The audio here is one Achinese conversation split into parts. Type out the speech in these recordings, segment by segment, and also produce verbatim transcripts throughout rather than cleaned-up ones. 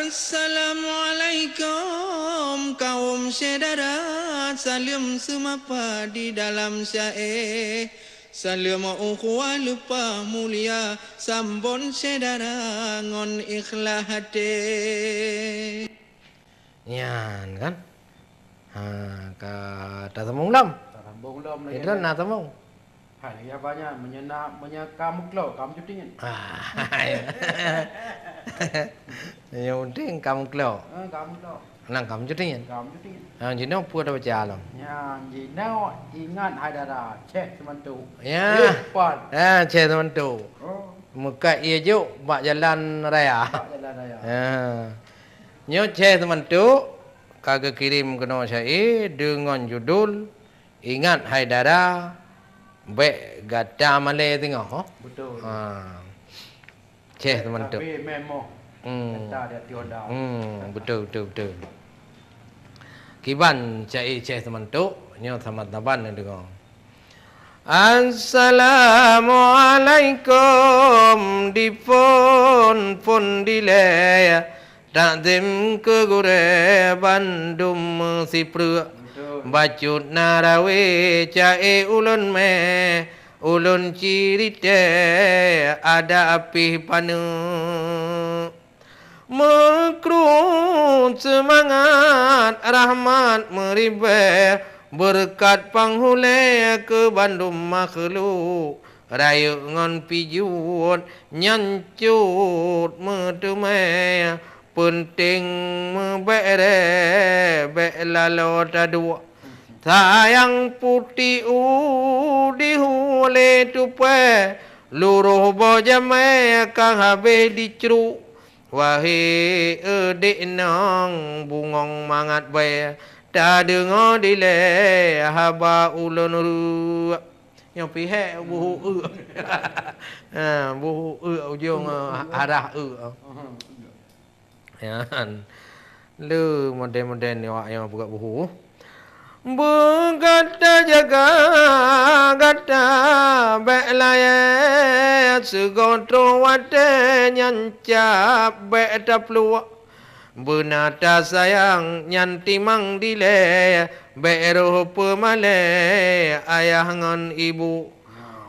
Assalamualaikum kaum syedara, saleuem seumapa di dalam syae. Saleuem ukhuwah leupah mulia, sambon syedara ngon ikhlas até. Nyan kan? Ha, ka tasambong lom? Tasambong lom lagi. Itu na sambong. Hai, ya banyak meunyoe na, meunyoe ka meuklok, ka meucuti nyan. Ah, ya. Yang penting ka meuklok. Eh, ka meuklok. Nang ka meucuti nyan. Ka meucuti nyan. Ha, jinoe peue tabaca lom? Nyan jinoe ingat hai dara, Syekh Seumantok. Ya. Eh, pan. Ha, Syekh Seumantok. Oh. Meukat ie jok bak jalan raya. Bak jalan raya. Ha. Nyoe Syekh Seumantok ka geukirém keunoe syae deungon judul Ingat hai dara, bék gata malée teungoh, ho? Betul. Ha. Ceh teuma tu. Tapi memang Hmm. gata di atas honda. Hmm, betul, betul, betul. Kiban cai ceh teuma tu, nyoe sama taban neudeungoe. Assalamualaikum, diphon-phon dilée. Takzim keu gurée bandum meusipreuk. Betul. Bacut na rawé ca'e ulôn mé, ulôn cirité ada apih paneuk. Meukruet seumangat rahmat meuribée, beureukat panghulée keu bandum makhluk. Rayeuk ngon pijuet nyan cut meuteumé, peunteng meubék ré bék laloe taduek. Sayang putéh u dihue lé tupée, luroh boh jamé ka habéh dicruk. Wahé eudék nong bungong mangat bée, tadeungoe dilée haba ulôn reuek. Nyoe pih hék buhu euk. Ha, buhu euk ujong, eh, arah euk. Nyan. Le modern-modern ni awak nyang peugah buhu. Beugata jaga gata bék layée, sigoe troh watée nyan cap bék tapluek. Beuna tasayang nyan timang dilée, bék roh peumalée ayah ngon ibu.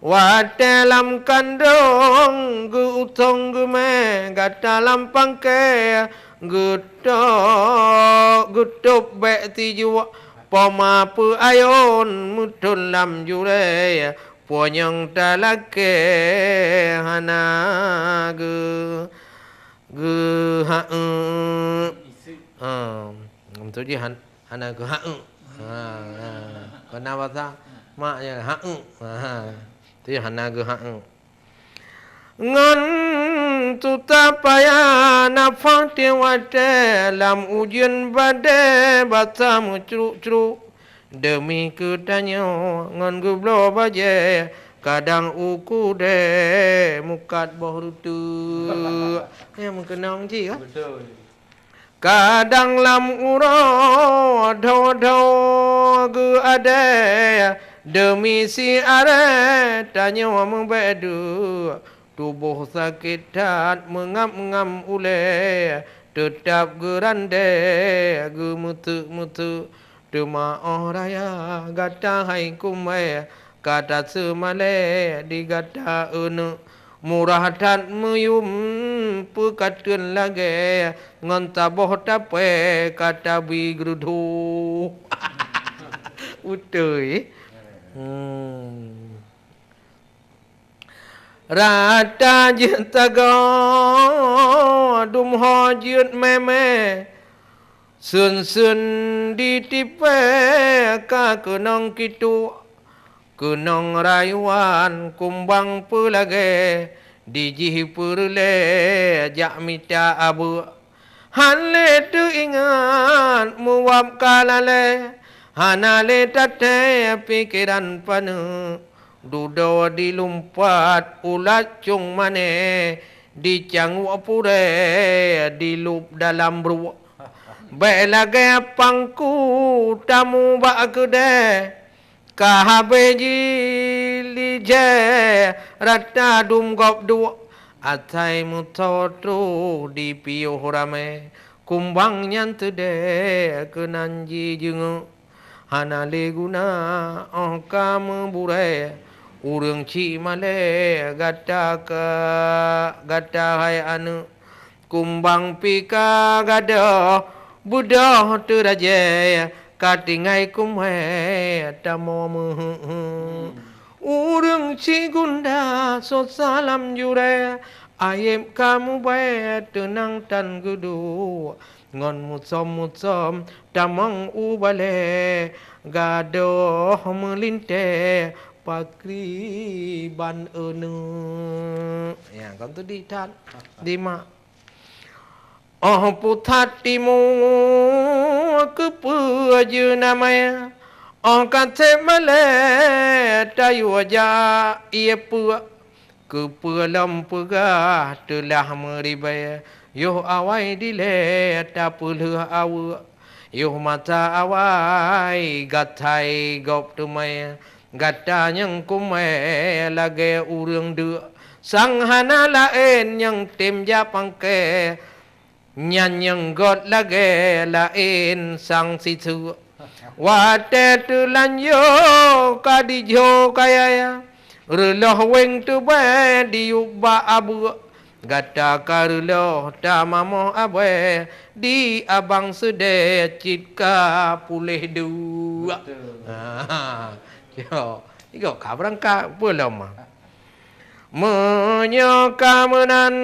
Watée lam kandong geu-utông geumé, gata lam pangké geutok, geutôb bék tijuek. Poma peu ayôn meuthon lam jurée, punyueng talakée hana geu geuha-euk. Ha, maksud jih han-, hana geuha-euk. Ha, ha. Keu na basa mak nyan ha-euk. Ha, ha. Tu hana geuha-euk. Ngon susah payah nafah tieb watée, lam ujeuen badée basa meucruk-cruk. Deumi keu tanyoe ngon geubloe bajée, kadang u keudée mukat boh reuteuek. Nyan meukeunong cit, kan? Betul. Kadang lam uroe dho-dho geuadée, deumi siarée tanyoe meubék duek. Tuboh sakét that meungab-ngab ulée, teutab geurandée geumeuteuk-meuteuk. Teuma óh raya gata hai kumée, ka taseumalée di gata euneuk. Murah that meuyuem peukateuen lagée ngon saboh tapée ka tabri geureudôh. Beutôi. Hmm. Rata jeuet sagoe, dumho jeuet mémé, seun-seun di tipée ka keunong kituek, keunong rayuan kumbang peulagée, di jih peureulée jak mita abeuek. Han lé teuingat meuwab ka lalée, hana lé taté pikeran paneuk. Dudoe dilumpat ulat cong mané, dicangok purée dilôb dalam bruek. Bék lagée pangku tamu bak keudée, ka habéh jilijée rata dum gob duek. Asai meusoe troh di piôh ramé, kumbang nyan seudeh keunan jijeungeuk. Hana lé guna óh ka meuburée, ureuëng cit malée gata ka, gata hai aneuëk. Kumbang pih ka gadôh beudôh teurajée, ka tinggai kumé tamong meuheueh. Ureuëng cit gunda soe salam jurée, ayeb ka mubée teunang tan geuduek. Ngon musom-musom tamong u balée, gadôh meulintée pakriban euneuk. Ya, kon tu di that, di mak. Óh pusat timu keupeue jeunamé, óh ka seb malée tayue jak ié peuek. Keupeue lom peugah teulah meuribée, yoh awai dilée tapeulheueh aweuek. Yoh masa awai gasai gob teumé, gata nyang kumé lagée ureuëng deuk. Sang hana laén nyang tem japangke, nyan nyang göt lagée laén sang siseuk. Watée teulanjô ka dijô kayée, reuloh weng teubée diyueb bak abeuek. Gata ka reuloh tamamoh abée, di abang seudeh cit ka puléh duek. Betul. Ha, yo. Igoe ka beurangkat, peue lom? Meunyoe ka meunan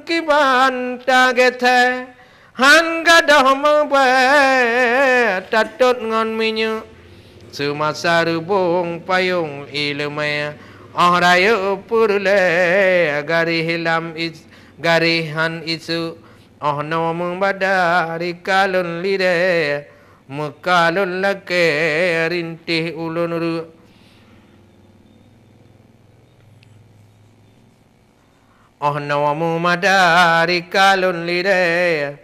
kiban tageuthée, han gadôh meubée tatot ngon minyeuk. Seumasa reubong payong iéleumé, óh rayeuk peureulée garéh lam is-, garéh han iseuk, óh noe meubada rikalon lidée, meukalon lakée rintéh ulôn reuk. Óh noe meumada rikalon lidée,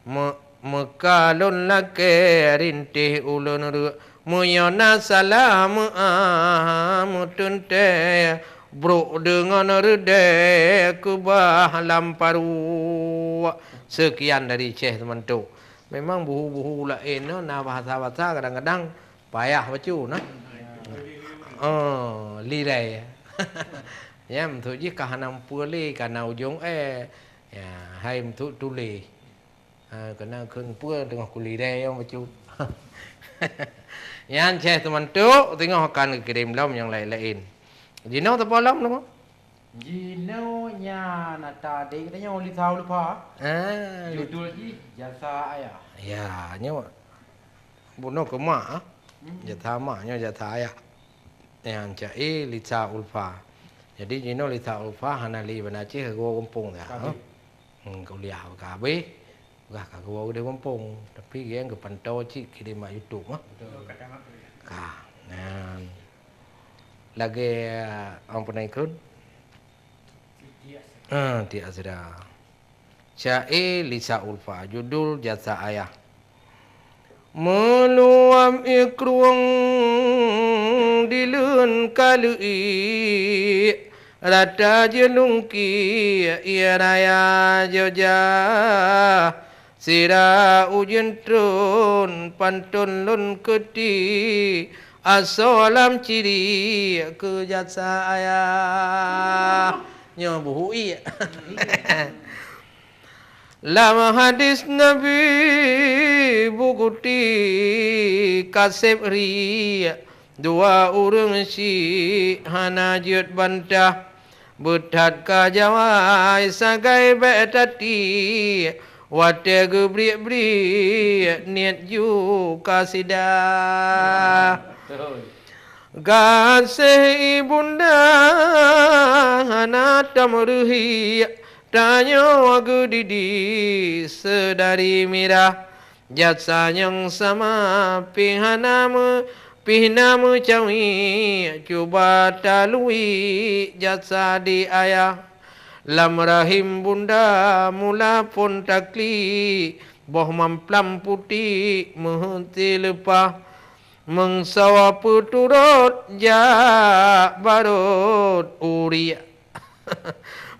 meu-, meukalon lakée rintéh ulôn reuk. Meunyoe na salah meu'ah meuteuntée, brok deungon reudée keubah lam paruek. Seukian dari Syekh Seumantok. Memang buhu-buhu laén nyoe na bahasa-bahasa kadang-kadang payah bacut na. Oh, lirai. Ya, meuntui jih ka hana meupeue lé, ka na ujong e. Ya, hai meuntui tuléh. Ha, keunan kheun peue teungoh kulirai nyang bacut. Nyan Syekh Seumantok teungoh akan geukirém lom nyang laén-laén. Jinoe teupeu lom teuma? Jinoe nyan ata adék geutanyoe Lisa Ulfa. Ah, judul jih Jasa Ayah. Ya, nyoe bunoe keu mak, ah. Hmm. Jasa mak nyoe jasa ayah. Nyang ca'e Lisa Ulfa. Jadi jinoe Lisa Ulfa hana lé ban Aceh, geuwoe gampông dah. Ka habéh. Hmm, kuliah ka habéh. Peugah ka geuwoe u gampông, tapi geuh geupantoe cit kirém bak YouTube mah. Betul. Ka. Nyan. Lagée, ah, peue nan ikot? Ah, Tiek Asra. Ca'e Lisa Ulfa, judul Jasa Ayah. Meuluam ié krueng dileuen ka leuiek, rata jeulungkie ié raya jojah. Sira ujeuen tron panton lôn keuti, asoe lam ciri keu jasa ayah. Nyoe buhu iek. Lam hadis Nabi bukeuti kaseb riek, dua ureuëng syiek hana jeuet bantah. Beuthat ka jawai sagai bék tati, watée geubriek-briek niet ju ka sida. Betul. Gaséh ibunda hana tameuruhi, tanyoe geudidi seudari mirah. Jasa nyang sama pih hana meu-, pih na meucawi, cuba talui jasa di ayah. Lam rahim bunda mula phon takli, boh mamplam putéh meuheuti leupah. Meungsoe peuturot jak barot uriek.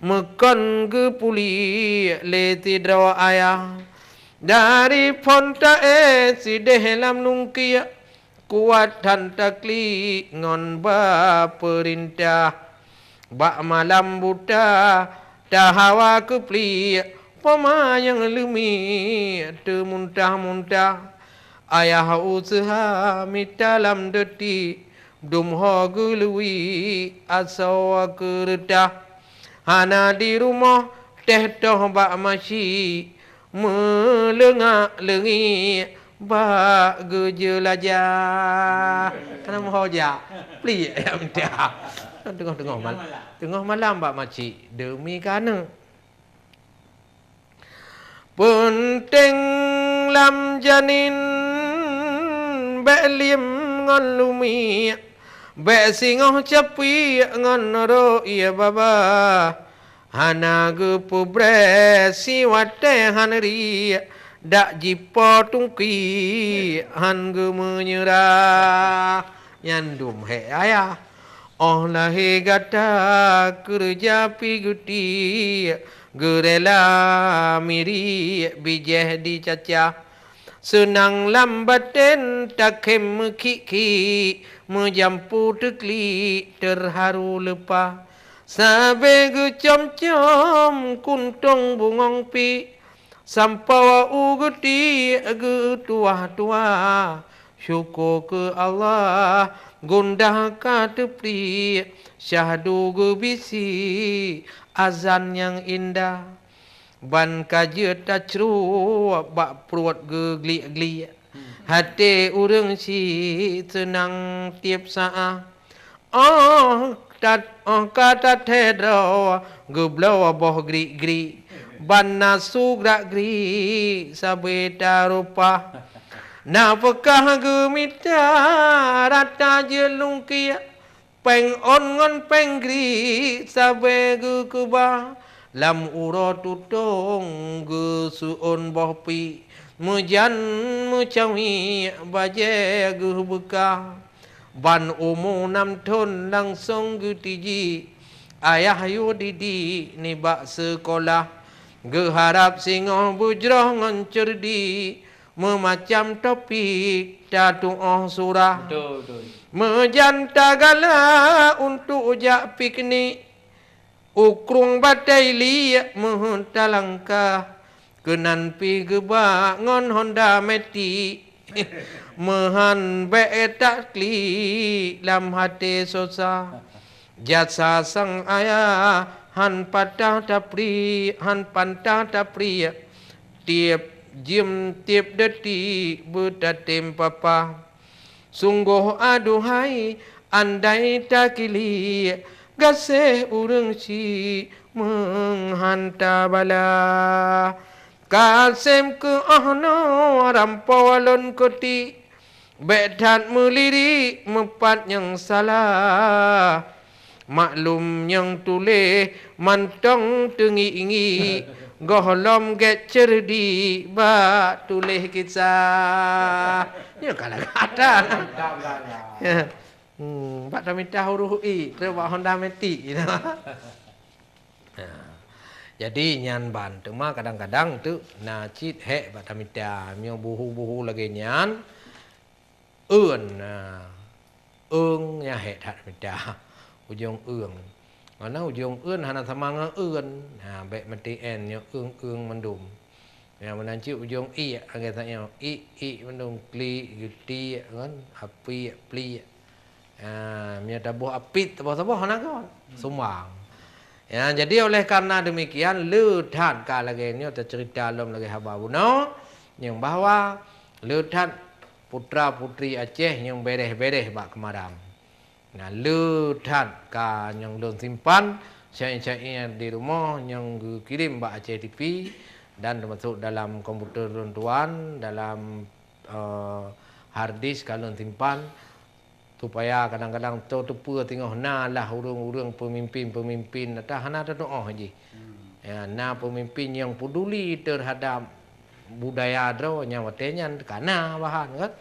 Meukon geupuléh lé sidroe ayah, dari phon taéh sidéh lam lungkiek, kuat that taklik ngon ba peurintah. Bak malam buta tahawa keupliek, poma nyang leumiek teumuntah-muntah. Ayah useuha mita lam deutiek, dum ho geului asoe keureutah. Hana di rumoh teuh toh bak masyik, meuleungak-leungiek bak geujeulajah. Hana meuho jak, pliek ayah mita. Teungoh-teungoh mal-, teungoh malam bak masyik deumi keu aneuk. Peunteng lam janin bék liem ngon lumiek, bék singoh capiek ngon roh ie babah. Hana geupeubrée siwatée han riek, dak jipo tungkiek han geumeunyerah. Nyan dum hék ayah. Óh lahé gata keureuja pih geutiek, geurela miriek bijéh dicacah. Seunang lam batén takhém meukhiek-khiek, meujampu teuklik teuharu leupah. Sabe geucom-com kuntong bungöng pih, sampoe u geutiek geutuwah-tuwah. Syukoe keu Allah, gundah ka teupriek, syahdu geubisi azan nyang indah. Ban ka jeuet tacrôk bak pruet geugliek-gliek, até ureuëng syiek seunang tieb saát. Óh tat-, óh ka tathée droe geubloe boh griek-griek, ban na su grak-griek sabe tareupah. Nafeukah geumita rata jeuet lungkiek, péng ôn ngon péng griek sabe geukeubah. Lam uroe tutong geuseuôn boh piek, meujan meucawiek bajée geuh beukah. Ban umu nam thon langsong geutiji, ayah yue didik nibak seukolah. Geuharab singoh beujroh ngon ceureudik, meumacam topik tatuoh surah. Betul, betul. Meujan tagalak untuk jak piknik, u krueng batée liek meuheuét talangkah. Keunan pih geubak ngon honda metik, meuhan bék taklik lam até sosa. Jasa sang ayah han patah tapriek, han pantah tapriek, tieb jeuem tieb detik beutatem papah. Sunggoh aduhai, andai takiliek, gaséh ureuëng syiek meuhan tabala. Kasem keu oh noe rampoe lôn keutik, bék that meulirik meupat nyang salah. Maklum nyang tuléh mantong teungiek-ngiek, gohlom gét ceureudik bak tuléh kisah. Nyoe ka lagak that. Hmm, bak tamita huruf i, trok bak honda metik gitu. Nah, jadi nyan ban teuma kadang-kadang tu na cit hék bak tamita. Meunyoe buhu-buhu lagée nyan, eun, na, eung nyan hék that mita. Ujong eung. Mana ujong eun hana sama ngon eun. Ha, bék meuti en nyoe eung-eung mandum. Ya, meunan cit ujong iek, lagée that nyoe. Iek, iek mandum, klik, geutiek, kan? Apiek, pliek. Ha, meunyoe taboh apit, taboh-taboh hana kon. Sumbang. Ya, jadi oleh karena demikian, le that ka lagée nyoe teuceurita lom lagée haba bunoe, nyang bahwa le that putra-putri Aceh nyang béréh-béréh bak keumarang. Nah, le that ka nyang lôn simpan, syair-syair di rumoh nyang geukirém bak Aceh T V dan teumasok dalam komputer lôn tuan, dalam, eh, hard disk ka lôn simpan, supaya kadang-kadang to teupeue teungoh na lah ureuëng-ureuëng peumimpén-peumimpén, ata hana tatuoh jih. Ya, na peumimpén nyang peduli terhadap budaya droe nyang watée nyan ka na bahan kan.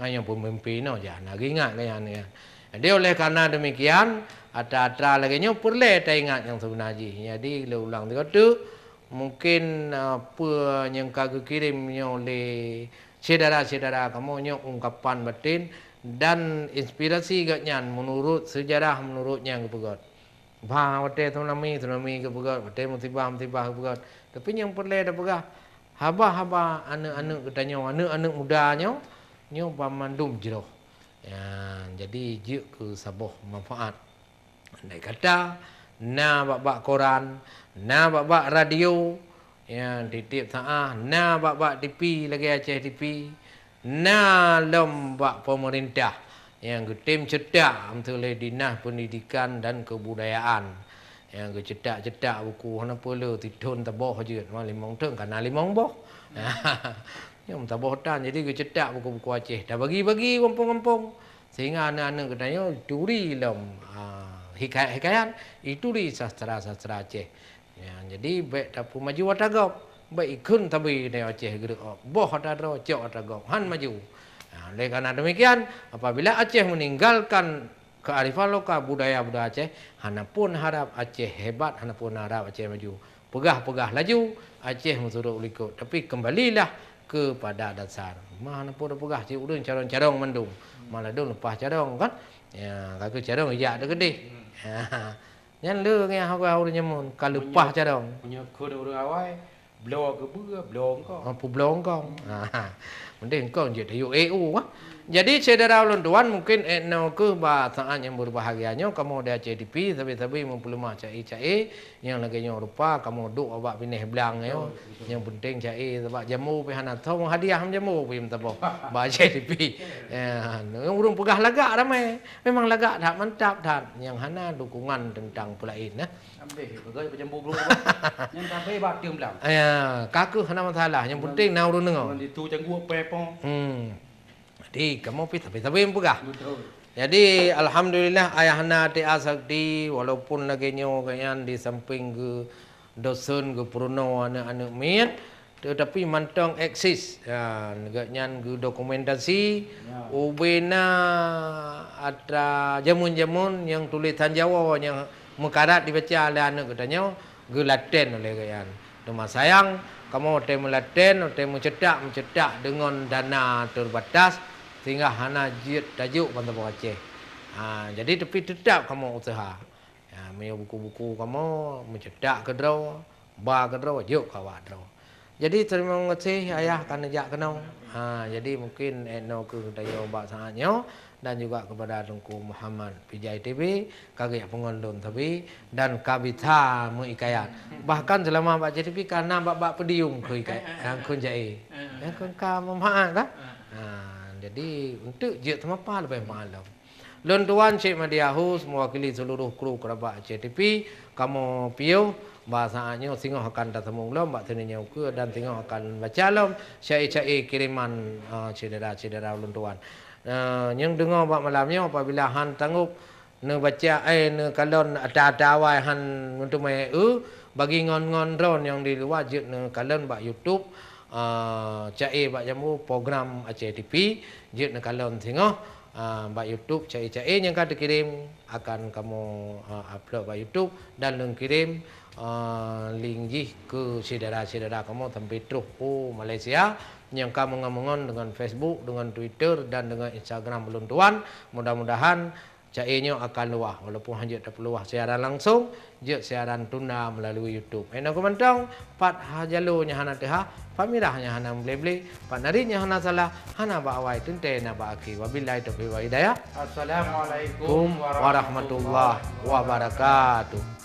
Ha, nyang peumimpén nyoe jak na geuingat keu nyan, ya. Jadi oleh karena demikian, atra-atra lagée nyoe peureulée taingat nyang sibeuna jih. Jadi lé ulang sigoe teuk, mungkin, eh, peue nyang ka geukirém nyoe lé syedara-syedara kamoe nyoe ungkapan batin dan inspirasi geuhnyan meunurot seujarah meunurot nyang geupeugét. Bah watée tsunami, tsunami geupeugét, watée musibah, musibah geupeugét. Tapi nyang peureulée tapeugah, haba-haba aneuëk-aneuëk geutanyoe, aneuëk-aneuëk muda nyoe, nyoe banmandum jroh. Ya, jadi jeuet keu saboh manfaat. Andai kata na bak-bak koran, na bak-bak radio, ya, tieb-tieb saát na bak-bak T V lagée Aceh T V, na lom bak peumeurintah nyang geutem ceutak, miseu lé Dinas Pendidikan dan Kebudayaan. Nyang geuceutak-ceutak buku hana peue le, tithon taboh jeuet, ma limong thon ka na limong boh. Nyang taboh tan, jadi geuceutak buku-buku Aceh, tabagi-bagi gampông-gampông. Sehingga aneuëk-aneuëk geutanyoe ituri lom, a, hikayat-hikayat, ituri sastra-sastra Aceh. Ya, jadi bék tapeumaju atra gob, bék ikheun sabe geutanyoe Aceh geureuok. Boh atra droe, cok atra gob, han maju. Nah, oleh karena demikian, apabila Aceh meninggalkan kearifan lokal budaya-budaya Aceh, hana pun harab Aceh hebat, hana pun harab Aceh maju. Peugah-peugah laju, Aceh meusurot u likot. Tapi kembalilah kepada dasar. Ma hana pun peugah cit ureuëng carông-carông mandum. Malah dum leupah carông kan. Ya, ka keu carông ijak teukeudeh. Ya. Nyan le ngiah ureuëng jameun ka leupah carông. Meunyoe kheun ureuëng awai, bloe keubeue, bloe engkong. Oh, peubloe engkong. Ha. Mending engkong jeuet tayue E U, ah. Jadi syedara ulôn tuan, mungkin 'oh noe keuh bak saát nyang berbahagia nyoe kamoe di Aceh T V sabe-sabe meupeuleumah ca-e-ca-e nyang lagée nyoe rupa kamoe duek bak binéh blang nyoe. Nyang penting ca-e sabab jambo pih hana tho hadiah jambo pih meusaboh bak Aceh T V. Ya, ureuëng peugah lagak ramai. Memang lagak that, mantap that. Nyang hana dukungan teuntang peulaén, nah. Abéh, peugah pajambu belum. Nyang sabe bak tieng blang. Ya, ka keuh hana masalah. Nyang penting na ureuëng deungoe. Ngon itu cangguek pepong. Hmm. Jadi, kamoe pih sabe-sabe peugah. Betul. Jadi, alhamdulillah, ayahanda T A Sakti, walaupun lagée nyoe gobnyan di samping geu dosen geupeurunoe aneuëk-aneuëk miet, teutapi mantong eksis. Ya, gobnyan geudokumentasi, ya, ubena atra jameun-jameun nyang tulésan Jawoe nyang meukarat jibaca lé aneuëk geutanyoe, geulaten oleh gobnyan. Teuma sayang, kamoe watée meulaten, watée meuceutak, meuceutak deungon dana teurbatas, sehingga hana jeuet tajok bansaboh Aceh. Ha, jadi, tapi teutap kamoe useuha. Ya, meunyoe buku-buku kamoe meuceutak keudroe, ba keudroe, jok keu awak droe. Jadi, teurimong gaséh ayah ka neujak keunoe. Ha, jadi, mungkin 'oh noe keuh tanyoe bak saát nyoe dan juga kepada Teungku Muhammad P J I T V ka geujak peungon lôn sabe dan ka bisa meuhikayat. Bahkan seulama bak Aceh T V ka na bak-bak podium keu hikayat, nyang kheun ca-e. Nyang kheun ka manfaat kan? Ha, jadi, untuk jeuet seumapa leubeh manfaat lom. Lôn tuan Syekh Madya Hus mewakili seluruh kru keurabat Aceh T V, kamoe piôh bak saát nyoe singoh akan tasambong lom bak sineunyoe ukeue dan singoh akan baca lom ca-e-ca-e kiriman, eh, syedara-syedara ulôn tuan. Eh, nyang deungoe bak malam nyoe apabila han sanggob neubaca, eh, neukalon ata-ata awai han meuteumé eu, bagi ngon-ngon droe nyang di luwa jeuet neukalon bak YouTube, eh, ca-e bak jambo program Aceh T V, jeuet neukalon singoh. Ah, bak YouTube ca-e-ca-e nyang ka teukirém akan kamoe, ah, upload bak YouTube dan lôn kirém, ah, link jih keu syedara-syedara kamoe sampai troh u Malaysia nyang ka meungon-meungon deungon Facebook, deungon Twitter dan deungon Instagram ulôn tuan. Mudah-mudahan ca-e nyoe akan luwah walaupun hana jeuet tapeuluwah siaran langsung. Jeuet siaran tunda meulalu YouTube. Inoe keumantong, pat ha jalo nyang hana teuha, pat mirah nyang hana meuble-ble, pat nari nyang hana salah, hana bak awai teuntée na bak akhé. Wabillahi taufiq wal hidayah. Assalamualaikum warahmatullahi wabarakatuh.